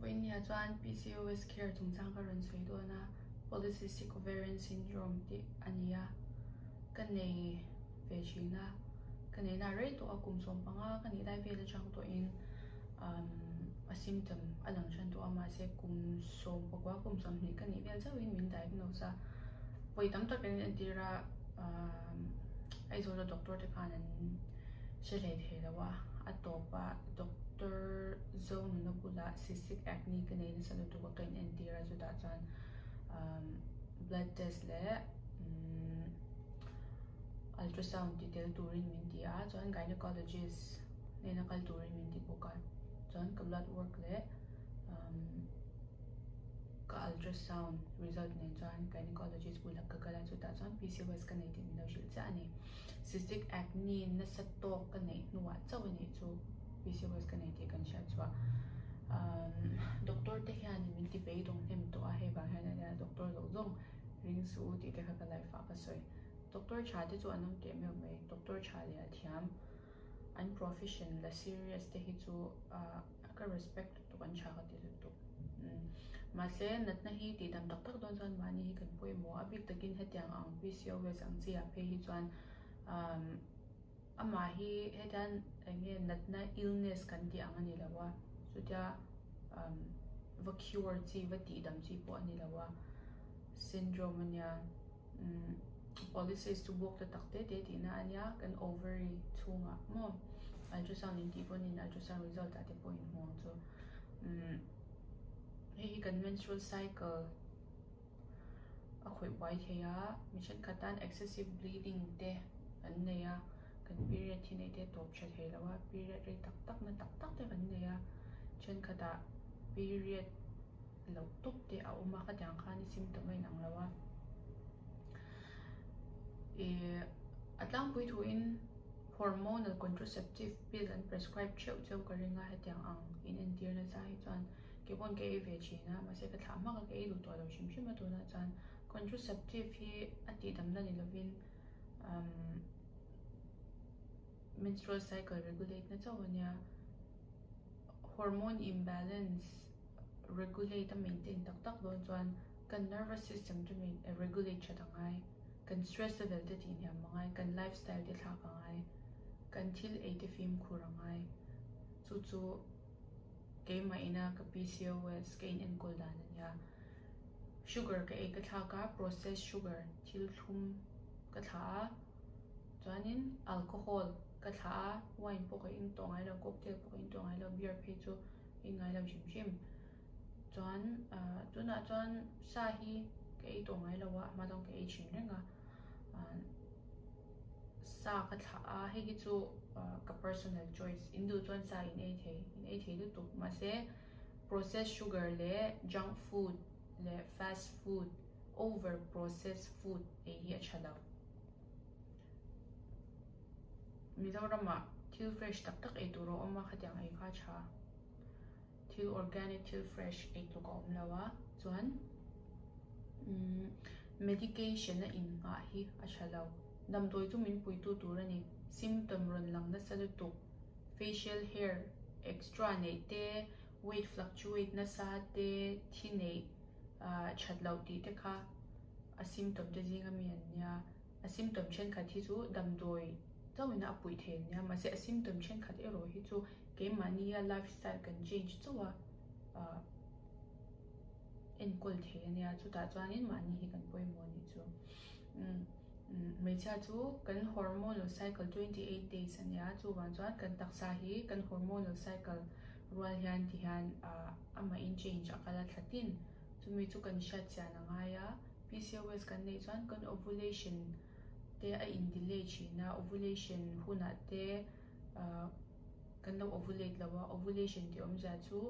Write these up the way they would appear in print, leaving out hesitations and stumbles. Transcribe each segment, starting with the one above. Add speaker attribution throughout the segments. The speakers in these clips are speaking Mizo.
Speaker 1: Vawinia chuan PCOS care chungchang ka rawn sawi dawn a, Polycystic Ovarian Syndrome tih a ni a, ka nei ve thin a, ka neihna rei tawh a, kum 15 ka nih lai vel atang tawhin a symptom a lang than tawh a, mahse kum 19 kum 20 ka nih vel chauhin min diagnose a, vawi tam tak kan entir a, Aizawla doctor te khan an hre hlei thei lo a, a tawp a doctor Zonuna bulah cystic acne ka nei nasa lutuk a ka in entir a, chutah chuan blood test leh ultrasound ti tel turin min ti a, chuan gynecologist hnena kal turin min ti bawk a, chuan ka blood work leh ka ultrasound result nen chuan gynecologist bulah ka kal a, chutah chuan PCOS ka nei tih min lo hrilh chiah a ni. Cystic acne nasa tawk ka neih hnuah chauh a nih chu PCOS ka nei tih kan hriat chhuah. Doctor te hian min ti beidawng hnem tawh a, hei vang hian a nia doctor zawng zawng ring suh u tih te kha ka life ah ka sawi. Doctor tha te chu an awm teh meuh mai, doctor tha leh a thiam an profession la serious te hi chu ka respect lutuk an tha ka ti lutuk. Mahse natna hi tih dam tak tak dawn chuan mahni hi kan pawimawh a, bik takin hetiang ang PCOS ang chi ah phei hi chuan amah hi hetiang eng nge natna illness kan tih ang a ni lo a, chutia va cure chi va tih dam chi pawh a ni lo a, syndrome a nia. Polycyst chu bawk ta tak te te tihna a nia, kan ovary chhungah maw ultrasound in tih pawhin ultrasound result ah te pawh in hmu ang chu. Hei hi kan menstrual cycle a khawih buai thei a, mi thenkhat tan excessive bleeding te an nei a, kan period hi neih te tawp tha thei lo a, period rei tak tak na tak tak te kan nei a, thenkhatah period loh tawp te a awm a, khatiang khan i symptom a inang lo a. Ih a tlangpui thuin hormonal contraceptive pill an prescribe theuh cheu ka ring a, hetiang ang in entir nasa hi chuan kei pawn ka ei ve thin a, mahse ka thlah hmak a, ka ei duh tawh lo hrim hrim a tunah chuan contraceptive hi a tihdamna ni lovin umm menstrual cycle regulate na chauh a nia, hormone imbalance. regulate a maintain tak tak dawn chuan kan nervous system te main regulate that a ngai, kan stress level te tih hniam a ngai, kan lifestyle te thlak a ngai, kan thil ei te fimkhur a ngai. Chu chu keimah ina ka PCOS ka in enkawl dan a nia. Sugar ka ei ka thlak a, processed sugar thil thlum ka thlah a, chuanin alcohol ka thlah a, wine pawh ka in tawh ngai lo, cocktail pawh ka in tawh ngai lo, beer phei chu i ngai lo hrim hrim. Chuan tunah chuan sa hi ka ei tawh ngai lo a, a hma chuan ka ei thin reng a. Sa ka thlah a, hei hi chu ka personal choice, in duh chuan sa in ei thei, in ei thei lutuk. Mahse processed sugar leh junk food leh fast food, over processed food ei hi a tha lo. Mizoramah thil fresh tak tak ei tur a awm a, khatiang ei kha a tha. Thil organic, thil fresh ei tluk a awm lo a, chuan umm medication a innghah hi a tha lo. Damdawi chu min puitu tur a ni. Symptom rawn lang nasa lutuk, facial hair extra neih te, weight fluctuate nasa te, thi neih ah that loh tih te kha a symptom te zinga mi an nia. A symptom thenkhat hi chu damdawi chauhin a puih thei ania, mahse a symptom thenkhat erawh hi chu keimahnia lifestyle kan change chauh a ah enkawl thei ania, chutah chuanin mahni hi kan pawimawh anih chu. Umm hmeichhia chu kan hormonal cycle 28 days ania, chuvang chuan kan taksa hi kan hormonal cycle rual hian ti hian ah amahin change a kal a thla tin, chumi chu kan hriat chian a ngai a. PCOS kan neih chuan kan ovulation te a in delay thin a, ovulation hunah te kan lo ovulate lo a, ovulation tih awmzia chu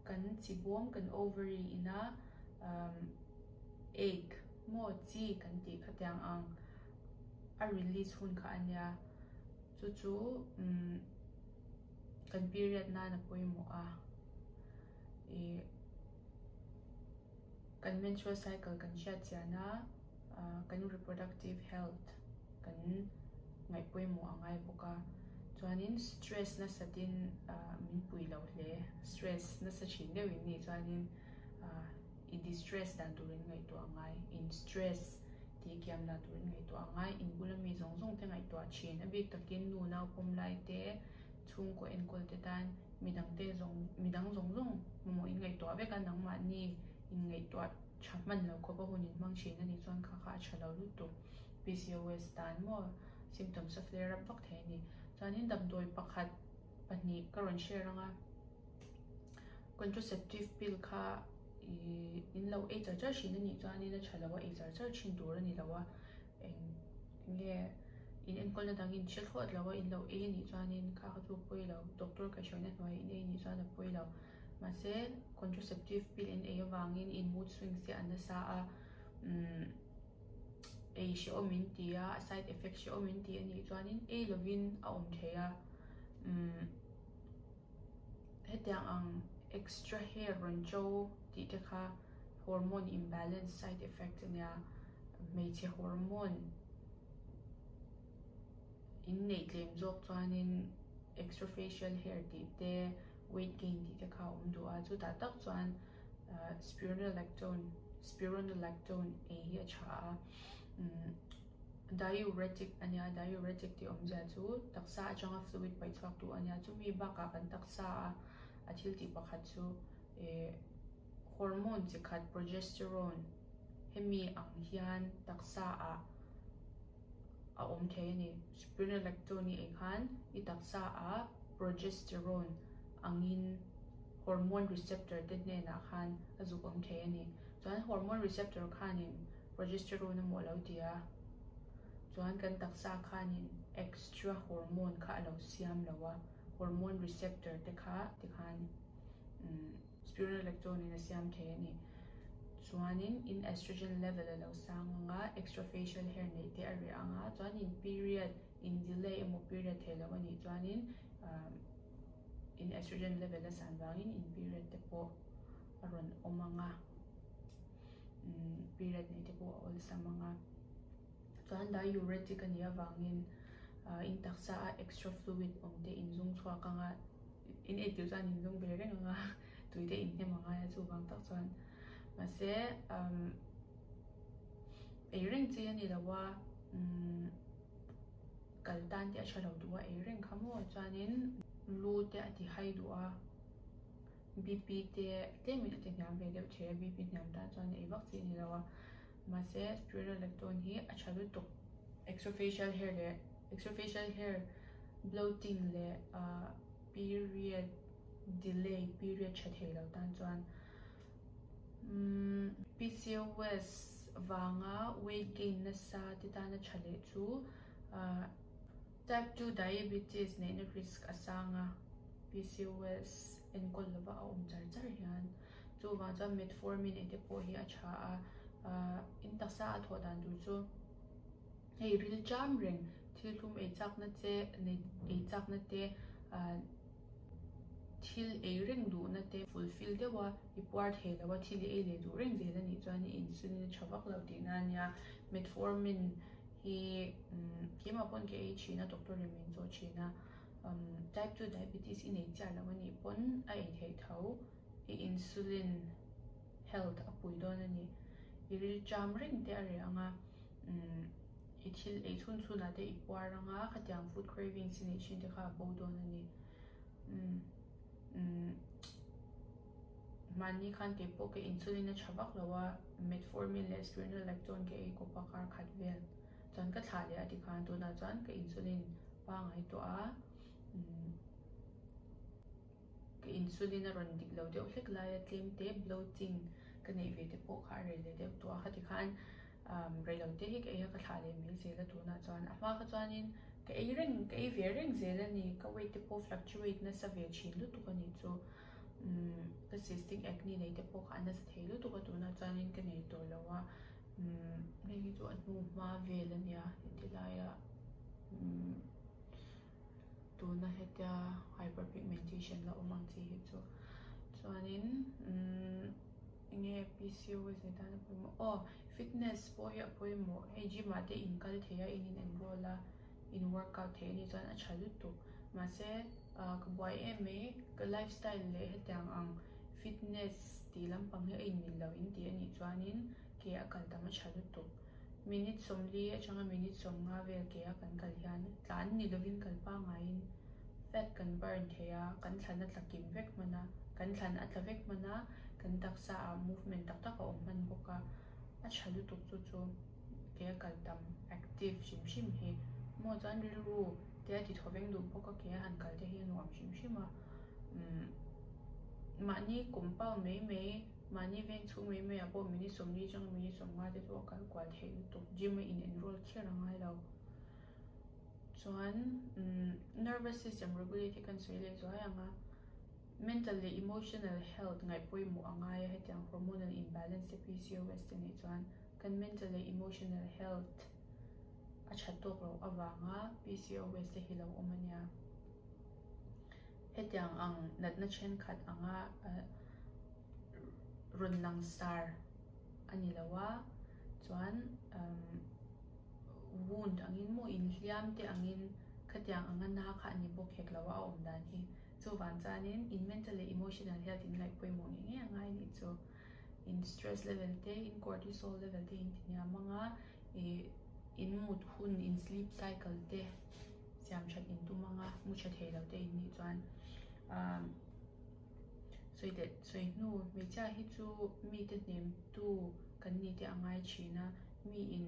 Speaker 1: kan chi bawm kan ovary ina egg maw chi kan tih khatiang ang a release hun kha a nia, chu chu kan period nan a pawimawh a ih. Kan menstrual cycle kan hriat chian a, kan reproductive health kan ngaih pawimawh a ngai bawk a. Chuanin stress nasatin min pui lo hle. Stress nasa thin deuh in nih chuanin i distress dan turin ngaihtuah a ngai. In stress tih kiam dan turin ngaihtuah a ngai. In bula mi zawng zawng te ngaihtuah thin. A bik takin nu nau pawm lai te, chhungkaw enkawl te tan midang te zawng midang zawng zawng mamawh in ngaihtuah vek a, nangmahni in ngaihtuah tha hman lo khawp a hun in hmang thin a nih chuan kha kha a tha lo lutuk. PCOS tan maw symptoms a flare up vak thei a ni. Chuanin damdawi pakhat pahnih ka rawn share anga contraceptive pill kha ih in lo ei char char thin a nih chuanin a tha lo a, ei char char thin tur a ni lo a, eng nge in enkawlna dang in hre thlawt lo a in lo ei a nih chuanin kha kha chu a pawi lo, doctor kaihhruaina hnuaiah in ei a nih chuan a pawi lo. Mahse contraceptive pill in ei avangin in mood swings te a nasa a, umm ei hrehawm in ti a, a side effect hrehawm in ti a nih chuanin ei lovin a awm thei a, umm hetiang ang extra hair rawn cho tih te kha hormone imbalance side effect a nia, hmeichhe hormone in neih tlem zawk chuanin extra facial hair tih te weight gain tih te kha a awm duh a, chutah tak chuan spironolactone spironolactone ei hi a tha a, umm diuretic a nia, diuretic tih awmzia chu taksa atanga fluid paih chhuak duh a nia, chumi bakah kan taksa a a thil tih pakhat chu eh hormone chi khat progesterone hemi ang hian taksa ah a awm thei a ni. Spironolactone i ei khan i taksa ah progesterone angin hormone receptor te hnenah khan a zuk awm thei a ni. Chuan hormone receptor khanin progesterone emaw a lo ti a, chuan kan taksa khanin extra hormone kha a lo siam lo a, hormone receptor te kha tikhan spironolactone in a siam thei a ni. Chuanin in estrogen level a lo sang ang a, extra facial hair neih te a reh ang a, chuanin period in delay emaw period thei lo a nih chuanin in estrogen level a san vangin in period te pawh a rawn awm ang a, period neih te pawh a awlsam ang a. Chuan diuretic a nih avangin in taksa a extra fluid awm te in zung chhuak ang a, in eitur chuan in zung ve reng ang a, tui te in hnem angai a chuvang tak chuan mahse ei reng chi a ni lo a kal tan te a tha lo duh a ei reng kha maw chuanin lu te a ti hai duh a bp te tlemin a ti hniam ve deuh thei a bp hniam tan chuan ei vak chi a ni lo a mahse spironolactone hi a tha lutuk extra facial hair leh extra facial hair bloating leh ah period delay period tha thei lo tan chuan umm PCOS vanga weight gain nasa te tana tha leh chu ah type 2 diabetes neihna risk a sang a PCOS enkawl lova a awm char char hian chuvang chuan metformin ei te pawh hi a tha a ah in taksa a thawh dan tur chu hei ril cham reng thil hlum ei chakna che nei ei chakna te ah thil ei reng duhna te fulfill deuh a i puar thei lo a thil i ei leh duh reng zel a nih chuan i insulin a tha vak lo tihna a nia metformin hi umm keimah pawn ka ei thin a doctor in min zawh thin a umm type 2 diabetes i nei chiah lo a nih pawn a ei theih tho i insulin health a pui dawn a ni i ril cham reng te a reh ang a umm i thil ei chhun chhun ah te i puar ang a khatiang food cravings i neih thin te kha a bo dawn a ni umm umm mahni khan kei pawh ka insulin a tha vak lo a metformin leh spironolactone ka ei kawp a kar khat vel chuan ka thlah leh a tikhan tunah chuan ka insulin pangai tawh a umm ka insulin a rawn dik lo deuh hlek lai a tlem te bloating ka neih ve te pawh kha a rei leh deuh tawh a khati khan umm reilote hi ka ei a ka thlah leh mai zel a tunah chuan a hma kha chuanin ka ei reng ka ei ve reng zel a ni ka weight te pawh fluctuate nasa ve thin lutuk a nih chu umm ka cystic acne nei te pawh kha a nasa thei lutuk a tunah chuanin ka nei tawh lo a umm hei hi chu a hnu hma vel a nia heti laia umm tuna hetia hyperpigmentation la awm ang chi hi chu chuanin umm enge PCOS ni tan a pawimawh aw fitness pawh hi a pawimawh hei gym ah te in kal thei a in in enroll a in workout thei a nih chuan a tha lutuk. Mahse ka buai em mai, ka lifestyle leh hetiang ang fitness tih lampang hi a inmil lo in tih a nih chuanin ke a kal tam a tha lutuk. Minute 40 atanga minute 50 vel ke a kan kal hian tlan ni lovin kal pangaiin fat kan burn thei a, kan thlan a tla kim vek hman a, kan thlan a tla vek hman a, kan taksa ah movement tak tak a awm hman bawk a, a tha lutuk chu chu ke a kal tam active hrim hrim hi maw chuan rilru te a ti thaw veng duh bawk a, ke a han kal te hi a nuam hrim hrim a, umm mahni compound mai mai mahni veng chhung mai mai ah pawh minute 40 atanga minute 50 te chu a kal kual theih lutuk, gym a in enroll kher a ngai lo. Chuan umm nervous system regulate hi kan sawi leh zuai ang a, mental leh emotional health ngaih pawimawh a ngai a, hetiang hormonal imbalance te PCOS te nih chuan kan mental leh emotional health a that tawk loh avanga PCOS te hi lo awm a nia. Hetiang ang natna thenkhat anga rawn langsar a ni lo a, chuan umm wound angin maw inhliam te angin khatiang anga na kha a ni bawk hek lo a, a awm dan hi. Chuvang chuanin in mental leh emotional health in ngaih pawimawh ngei ngei a ngai a nih chu. In stress level te, in cortisol level te in ti hniam ang a, ih in mut hun, in sleep cycle te siam that in tum ang a, mu tha thei lo te in nih chuan umm sawi leh sawi hnu hmeichhia hi chu mite hnem tu kan ni te a ngai thin a, mi in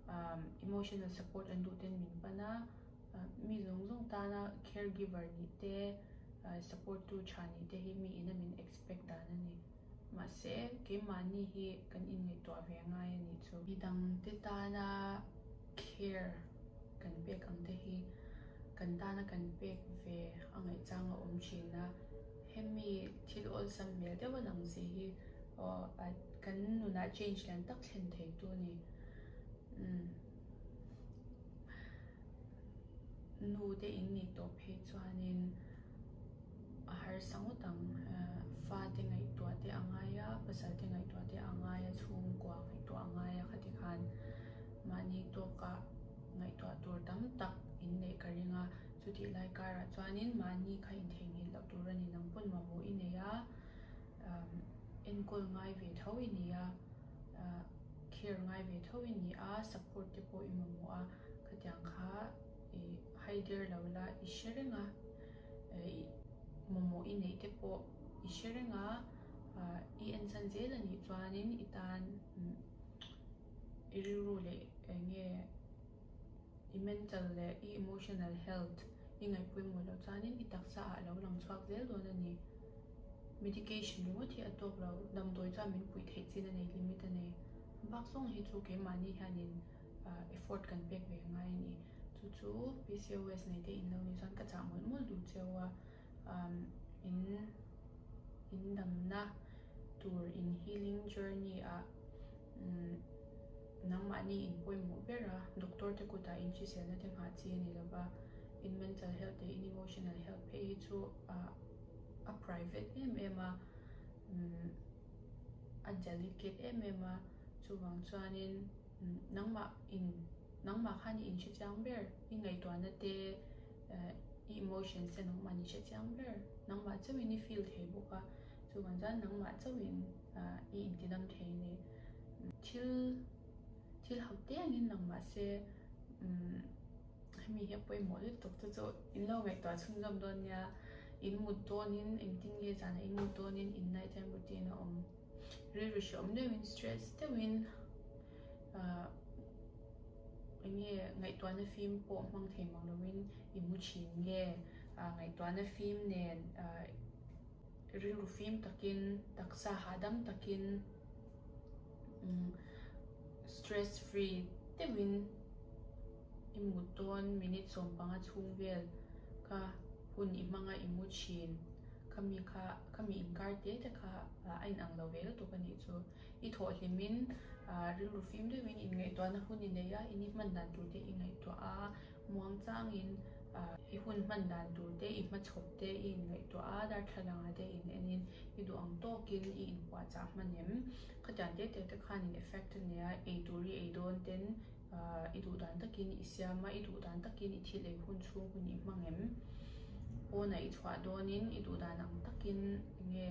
Speaker 1: umm emotional support an duh ten min pan a, mi zawng zawng tana caregiver nih te support tu tha nih te hi mi in a min expect dan a ni. Mahse keimahni hi kan inngaihtuah ve ngai a nih chu. Midangte tana care kan pek ang te hi kan tana kan pek ve a ngaihchang a awm thin a, hemi thil awlsam hmel deuh a lang si hi kan nunah change lian tak thlen thei tu a ni. Umm nu te in nih tawh phei chuanin a harsa ngawt ang fa te ngaihtuah te a ngai a, pasal te ngaihtuah te a ngai a, chhungkua ngaihtuah a ngai a khati khan mahni tawka ngaihtuah tur tam tak in neih ka ring a, chutih lai karah chuanin mahni kha intheihnghilh loh tur a ni, nang pawn mamawh i nei a, enkawl ngai ve tho i ni a, care ngai ve tho i ni a, support te pawh i mamawh a, khatiang kha i haider lo la i hre reng a, mamawh i neih te pawh i hre reng a, i enchhan zel a nih chuanin i tan i rilru leh eng nge i mental leh i emotional health i ngaih pawimawh loh chuanin i taksa ah lo lang chhuak zel dawn a ni. Medication ringawt hi a tawk lo, damdawi chuan min puih theih chin a nei, limit a nei. Bak zawng hi chu keimahni hianin effort kan pek ve ngai a ni. Chu chu PCOS nei te in lo nih chuan ka chah mawlh mawlh duh cheu a, in in damna tur in healing journey ah nangmahni in pawimawh ber a, doctor te kutah in hriselna te nghah chi a ni lova, in mental health leh in emotional health phei hi chu a private em em a, a delicate em em a, chuvang chuanin nangmah in nangmah khan i inhre chiang ber, i ngaihtuahna te i emotions te nangmah i hre chiang ber, nangmah chauhin i feel thei bawk a, chuvang chuan nangmah chauhin i intidam thei a ni. Thil thil hauh te angin lang mahse hemi hi a pawimawh lutuk chu chu in lo ngaihtuah chhunzawm dawn nia, in mut dawnin engtin nge zanah in mut dawnin in night time routine a awm. Rilru hreawm deuhin stress deuhin eng nge ngaihtuahna fim pawh hmang thei mang lovin i mu thin nge ngaihtuahna fim nen rilru fim takin taksa hahdam takin stress free deuhin i mut dawn minute 15 chhung vel kha hun i hmanga i mu thin khami kha khami inkar te te kha a inang lo ve lutuk a nih chu. I thawh hlimin rilru fim deuhin inngaihtuahna hun i nei a, in i hman dan tur te i ngaihtuah a, muang changin i hun hman dan tur te, i hmachhawp te i inngaihtuah a, darthlalangah te in enin i duh ang tawkin i inpuahchah hman em. Khatiang te te te khan in effect a nia, ei tur i ei dawn ten i duh dan takin i siam a, i duh dan takin i thil ei hun chhung hun i hmang em. Pawnah i chhuah dawnin i duhdan ang takin enge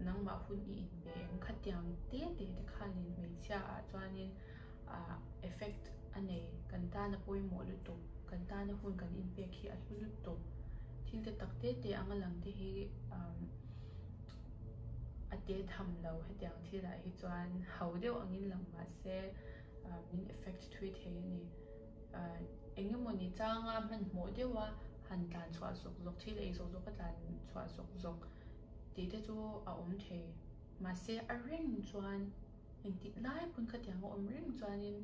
Speaker 1: nangmah hun i inpe em? Khatiang te te te khanin hmeichhia ah chuanin effect a nei. Kan tana pawimawh lutuk, kan tana hun kan inpek hi a hlu lutuk. Thil te tak te te anga lang te hi a te tham lo hetiang thilah hi chuan ho deuh angin lang mahse min effect thui thei a ni. Engemawni changa hmanhmawh deuha han tlan chhuah zawk zawk, thil ei zawk zawk a tlan chhuah zawk zawk tih te chu a awm thei. Mahse a reng chuan engtik lai pawn khatiang a awm reng chuanin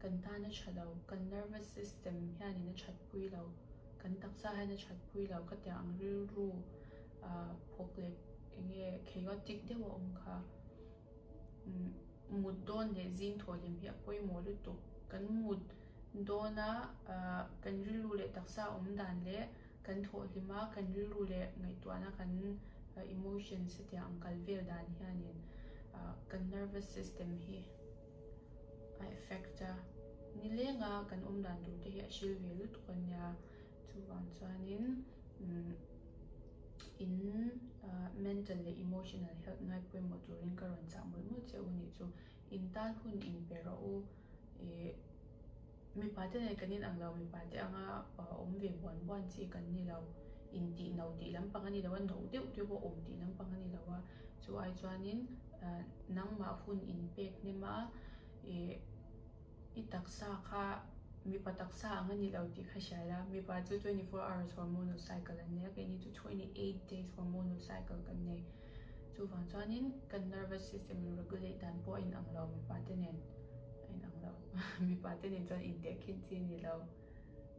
Speaker 1: kan tan a tha lo, kan nervous system hianin a that pui lo, kan taksa hian a that pui lo khatiang ang rilru phawk leh enge chaotic deuh a awm kha. Mut dawn leh zing thawh hlim hi a pawimawh lutuk. Kan mut dawna kan rilru leh taksa awm dan leh kan thawh hlima kan rilru leh ngaihtuahna kan emotions hetiang ang kal vel dan hianin kan nervous system hi a effect a. Nilenga kan awm dan tur te hi a hril ve lutuk a nia. Chuvang chuanin in mental leh emotional health ngai pawimawh turin ka rawn chah mawlh mawlh che u nih chu. In tan hun in pe rawh u. Mipa te nen kan inang lo, mipa te anga awm ve buan buan chi kan ni lo. In tih no tih lampang a ni lo a, no deuh deuh a awm tih lampang a ni lo a. Chu ai chuanin nangmah hun in pek hnem a, I taksa kha mipa taksa ang a ni lo tih kha hria ila, mipa chu 24 hours hormonal cycle an nei a, keini chu 28 days hormonal cycle kan nei. Chuvang chuanin kan nervous system in regulate dan pawh a inang lo mipa te nen a inang lo. Mipa te nen chuan intehkhin chi a ni lo.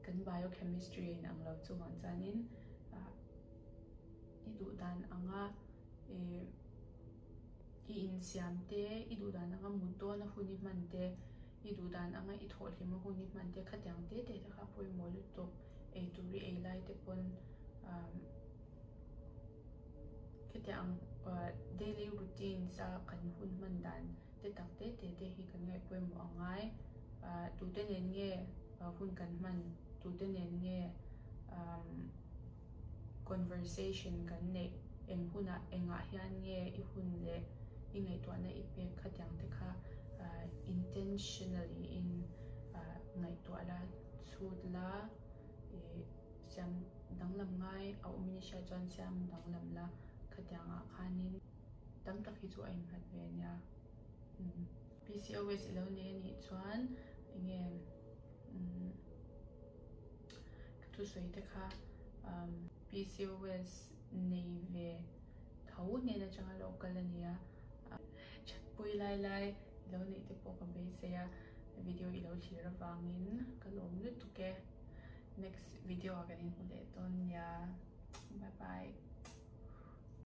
Speaker 1: Kan biochemistry a inang lo chuvang chuanin i duh dan anga I insiam te, i duhdan anga mut dawn a hun i hman te, i duhdan anga i thawhhlim a hun i hman te, khatiang te te te kha pawimawh lutuk ei tur i ei lai te pawn khatiang daily routines a kan hun hman dan te tak te te te hi kan ngaih pawimawh a ngai. Tute nen nge hun kan hman, tute nen nge conversation kan neih eng hunah engah hian nge i hun leh i ngaihtuahna i pek khatiang te kha intentionally in ngaihtuah la chhut la siam danglam ngai a awm in i hriat chuan siam danglam la khatiang ah khanin tam tak hi chu a innghat ve a nia. PCOS i lo nei a nih chuan enge Ka thusawi te kha PCOS nei ve tho hnen atanga lo kal a ni a, thatpui lai lai i lo neih te pawh ka beisei a, video i lo thlir avangin ka lawm lutuk e. Next video ah kan inhmu leh dawn nia. Bye bye.